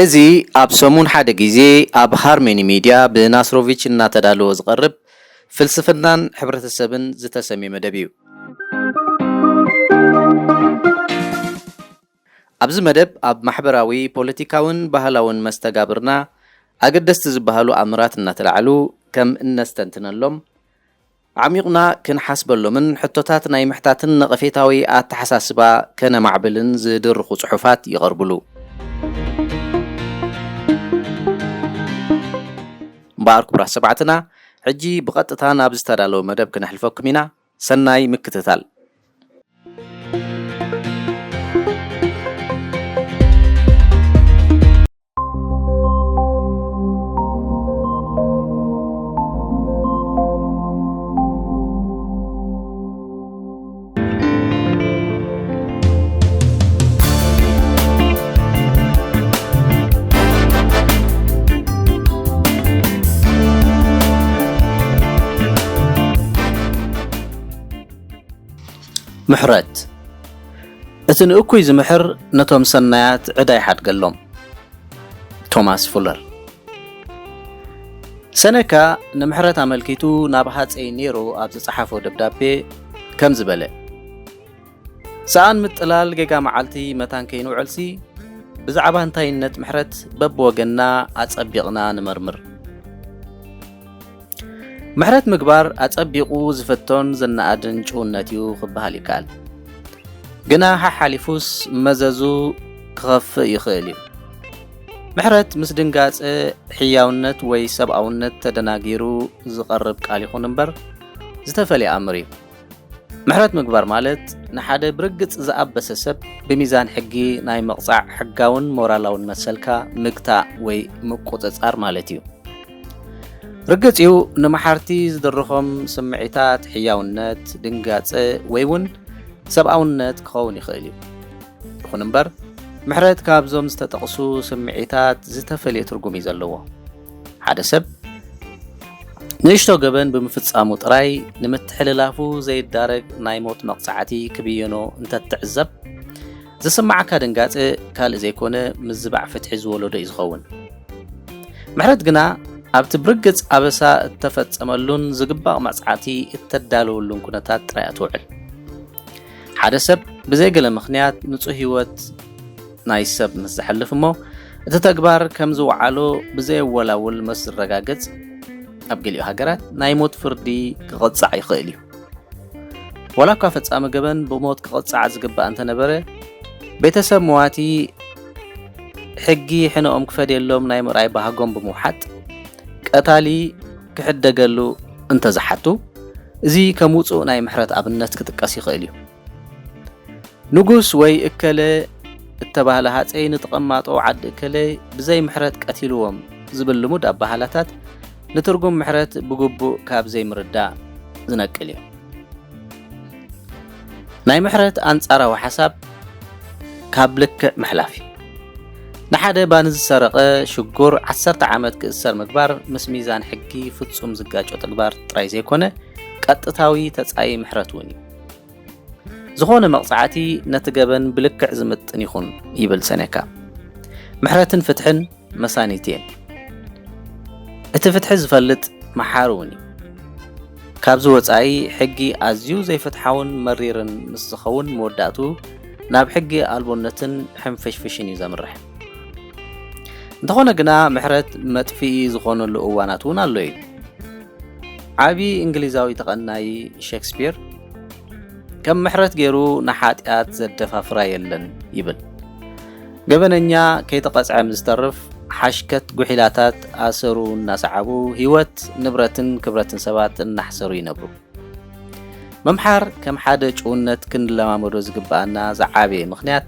እዚ ኣብ ሰሙን ሓደ ግዜ ኣብ ሃርመኒ ሚድያ ብናስሮቪች እናተዳለወ ዝቐርብ ፍልስፍናን ሕብረተሰብን ዝተሰምየ መደብ እዩ። ኣብዚ መደብ ኣብ ማሕበራዊ፣ ፖለቲካውን ባህላውን መስተጋብርና ኣገደስቲ ዝበሃሉ ኣምራት እናተላዕሉ ከም እነስተንትነሎም፣ ዓሚቑና ክንሓስበሎምን ሕቶታት ናይ ምሕታትን ነቐፌታዊ ኣተሓሳስባ ከነማዕብልን ዝድርኹ ጽሑፋት ይቐርብሉ። እምበኣር ክቡራት ሰማዕትና፣ ሕጂ ብቐጥታ ናብ ዝተዳለወ መደብ ክነሕልፈኩም ኢና። ሰናይ ምክትታል። ምሕረት። እቲ ንእኩይ ዝምሕር ነቶም ሰናያት ዕዳ ይሓድገሎም። ቶማስ ፉለር። ሰነካ ንምሕረት ኣመልኪቱ ናብ ሃጸይ ኔሮ ኣብ ዝጸሓፎ ደብዳቤ ከምዚ በለ፣ ሰኣን ምጥላል ጌጋ መዓልቲ መታን ከይንውዕልሲ፣ ብዛዕባ እንታይነት ምሕረት በብወገንና ኣጸቢቕና ንመርምር። ምሕረት ምግባር ኣጸቢቑ ዝፍቶን ዝነኣድን ጭውነት እዩ ክበሃል ይከኣል። ግና ሓሓሊፉስ መዘዙ ክኸፍእ ይኽእል እዩ። ምሕረት ምስ ድንጋጸ፣ ሕያውነት ወይ ሰብኣውነት ተደናጊሩ ዝቐርብ ቃል ይኹን እምበር፣ ዝተፈልየ ኣምር እዩ። ምሕረት ምግባር ማለት ንሓደ ብርግጽ ዝኣበሰ ሰብ ብሚዛን ሕጊ ናይ ምቕጻዕ ሕጋውን ሞራላውን መሰልካ ምግታእ ወይ ምቁጽጻር ማለት እዩ። ርግጽ እዩ፣ ንመሓርቲ ዝድርኾም ስምዒታት፣ ሕያውነት፣ ድንጋጸ ወይ እውን ሰብኣውነት ክኸውን ይኽእል እዩ። ይኹን እምበር፣ ምሕረት ካብዞም ዝተጠቕሱ ስምዒታት ዝተፈልየ ትርጉም እዩ ዘለዎ። ሓደ ሰብ ንእሽቶ ገበን ብምፍጻሙ ጥራይ ንምትሕልላፉ ዘይዳረግ ናይ ሞት መቕጻዕቲ ክብየኖ እንተትዕዘብ፣ ዝስምዓካ ድንጋጸ ካልእ ዘይኮነ፣ ምዝባዕ ፍትሒ ዝወለዶ እዩ ዝኸውን። ምሕረት ግና ኣብቲ ብርግጽ ኣበሳ እተፈጸመሉን ዝግባእ መቕጻዕቲ እተዳለወሉን ኩነታት ጥራይ እያ ትውዕል። ሓደ ሰብ ብዘይ ገለ ምኽንያት ንጹህ ህይወት ናይ ሰብ ምስ ዘሕልፍ እሞ፣ እቲ ተግባር ከም ዝወዓሎ ብዘየወላውል ምስ ዝረጋገጽ፣ ኣብ ገሊኡ ሃገራት ናይ ሞት ፍርዲ ክቕጻዕ ይኽእል እዩ። ዋላ እኳ ፈጻሚ ገበን ብሞት ክቕጻዕ ዝግባእ እንተነበረ፣ ቤተሰብ መዋቲ ሕጊ ሕነኦም ክፈድየሎም ናይ ምርኣይ ባህጎም ብምውሓጥ፣ ቀታሊ ክሕደገሉ እንተዝሓቱ፣ እዚ ከም ውጹእ ናይ ምሕረት ኣብነት ክጥቀስ ይኽእል እዩ። ንጉስ ወይ እከለ እተባህለ ሃጸይ ንተቐማጦ ዓዲ እከለ ብዘይ ምሕረት ቀቲልዎም ዝብል ልሙድ ኣበሃህላታት ንትርጉም ምሕረት ብግቡእ ካብ ዘይምርዳእ ዝነቅል እዩ። ናይ ምሕረት ኣንጻራዊ ሓሳብ ካብ ልክዕ ምሕላፍ እዩ። ንሓደ ባኒ ዝሰረቐ ሽጉር ዓሰርተ ዓመት ክእሰር ምግባር ምስ ሚዛን ሕጊ ፍጹም ዝጋጮ ተግባር ጥራይ ዘይኮነ፣ ቀጥታዊ ተጻይ ምሕረት እውን እዩ። ዝኾነ መቕጻዕቲ ነቲ ገበን ብልክዕ ዝምጥን ይኹን ይብል ሰኔካ። ምሕረትን ፍትሕን መሳኒት እየን። እቲ ፍትሒ ዝፈልጥ መሓሪ እውን እዩ። ካብዚ ወጻኢ ሕጊ ኣዝዩ ዘይፍትሓውን መሪርን ምስ ዝኸውን መወዳእቱ ናብ ሕጊ ኣልቦነትን ሕንፍሽፍሽን እዩ ዘምርሕ። እንተኾነ ግና ምሕረት መጥፍኢ ዝኾነሉ እዋናት እውን ኣሎ እዩ። ዓቢ እንግሊዛዊ ተቐናዪ ሸክስፒር ከም ምሕረት ገይሩ ንሓጢኣት ዘደፋፍራ የለን ይብል። ገበነኛ ከይተቐጽዐ ምስ ዝተርፍ ሓሽከት ጉሒላታት ኣሰሩ እናሰዓቡ ህይወት፣ ንብረትን ክብረትን ሰባት እናሕሰሩ ይነብሩ። ምምሓር ከም ሓደ ጭውነት ክንለማመዶ ዝግብኣና ዝዓበየ ምኽንያት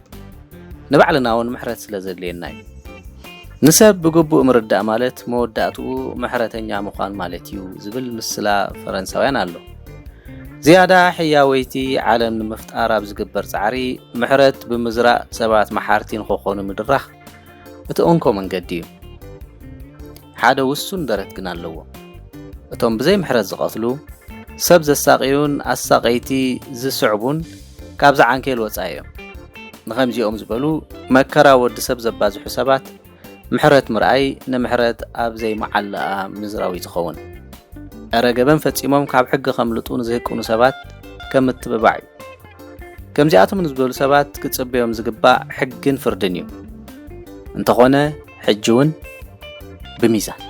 ንባዕልና እውን ምሕረት ስለ ዘድልየና እዩ። ንሰብ ብግቡእ ምርዳእ ማለት መወዳእትኡ ምሕረተኛ ምዃን ማለት እዩ ዝብል ምስላ ፈረንሳውያን ኣሎ። ዝያዳ ሕያወይቲ ዓለም ንምፍጣር ኣብ ዝግበር ጻዕሪ ምሕረት ብምዝራእ ሰባት መሓርቲ ንኽኾኑ ምድራኽ እቲ እንኮ መንገዲ እዩ። ሓደ ውሱን ደረት ግን ኣለዎ። እቶም ብዘይ ምሕረት ዝቐትሉ፣ ሰብ ዘሳቕዩን ኣሳቐይቲ ዝስዕቡን ካብዚ ዓንኬል ወጻኢ እዮም። ንኸምዚኦም ዝበሉ መከራ ወዲ ሰብ ዘባዝሑ ሰባት ምሕረት ምርኣይ ንምሕረት ኣብ ዘይመዓልኣ ምዝራው እዩ ዝኸውን። እረ ገበን ፈጺሞም ካብ ሕጊ ከምልጡ ንዝህቅኑ ሰባት ከም ምትብባዕ እዩ። ከምዚኣቶም ንዝበሉ ሰባት ክጽበዮም ዝግባእ ሕግን ፍርድን እዩ። እንተኾነ ሕጂ እውን ብሚዛን።